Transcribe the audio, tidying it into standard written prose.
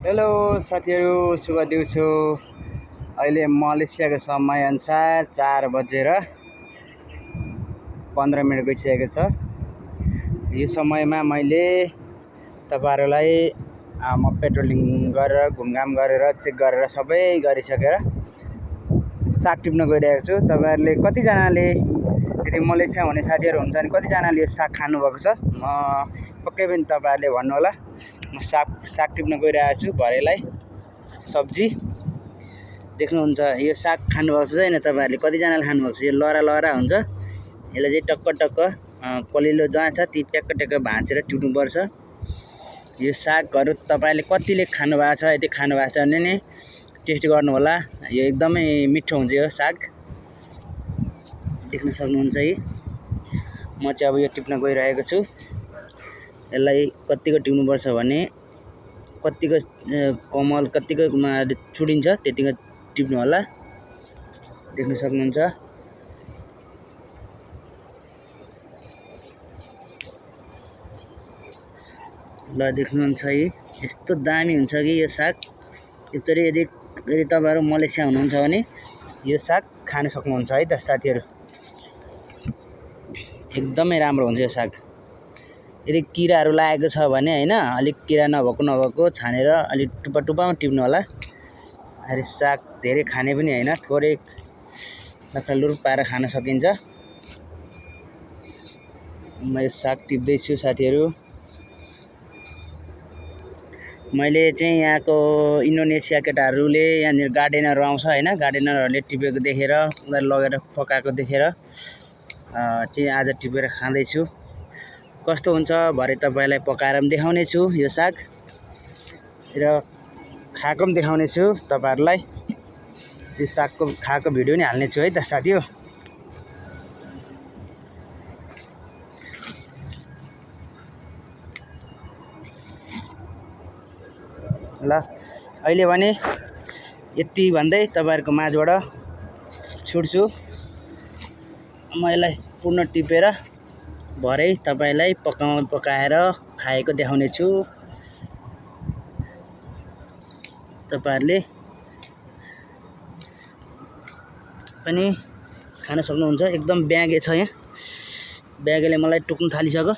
Hello साथीहरू, शुभ दिउँसो। अहिले मलेसियाको समय अनुसार 4:15 गइसकेको छ। यो समयमा मैले तपाईहरुलाई म पेट्रोलिङ गरेर घुमघाम गरेर चेक गरेर सबै गरिसकेर साग टिप्न गइरहेको छु। तपाईहरुले कतिजनाले यदि मलेसिया हुने साथीहरु हुन्छ भने कतिजनाले यो साग खानु भएको छ? पक्कै पनि तपाईहरुले भन्नु होला। म साग टिप्न गइरहेको छु। भरेलाई सब्जी देख्नुहुन्छ। यो साग खानु भएको छ हैन? तपाईहरुले कतिजनाले खानु भएको छ? यो लहरा लहरा हुन्छ। यसलाई चाहिँ टक्क टक्क कलिलो जहाँ छ ती ट्याक्क ट्याक्क भाँचेर टिप्नु पर्छ। यो सागहरु तपाईहरुले कतिले खानु भएको छ? यदि खानु भएको छ भने नि टेस्ट गर्नु होला। यो एकदमै मिठो हुन्छ यो साग। देख्न सक्नुहुन्छ है। म चाहिँ अब यो टिप्न गइरहेको छु। यसलाई कतिको टिप्नु पर्छ भने कतिको कमल कतिको छुडिन्छ त्यतिको टिप्नु होला। देख्न सक्नुहुन्छ। ल देख्नुहुन्छ है। यस्तो दामी हुन्छ कि यो साग। एकचोटी यदि तपाईहरु मलेसिया हुनुहुन्छ भने यो साग खान सक्नुहुन्छ है त साथीहरु। एकदमै राम्रो हुन्छ यो साग। यदि किराहरु लागेको छ भने हैन, अलिक किरा नभएको छानेर अलिक टुप्पा टुप्पामा टिप्नु होला। अरे साग धेरै खाने पनि हैन, थोरै लखलुर पारेर खान सकिन्छ। म यो साग टिप्दै छु साथीहरु। मैले चाहिँ यहाँको इन्डोनेसिया केटाहरुले यहाँनिर गार्डनर आउँछ हैन, गार्डनरहरुले टिपेको देखेर उनीहरुले लगेर पकाएको देखेर चाहिँ आज टिपेर खाँदै छु। कस्तो हुन्छ भरे तपाईलाई पकाएर पनि देखाउने छु यो साग र खाएको पनि देखाउने छु तपाईहरुलाई। यो सागको खाएको भिडियो नि हाल्ने छु है त साथीहरु। ल अहिले भने यति भन्दै तपाईहरुको माझबाट छुट्छु। म यसलाई पूर्ण टिपेर भरै तपाईलाई पकाएर खाएको देखाउने छु। तपाईहरुले पनि खान सक्नुहुन्छ। एकदम ब्यागे छ यहाँ। ब्यागेले मलाई टोक्न थालिसक्यो।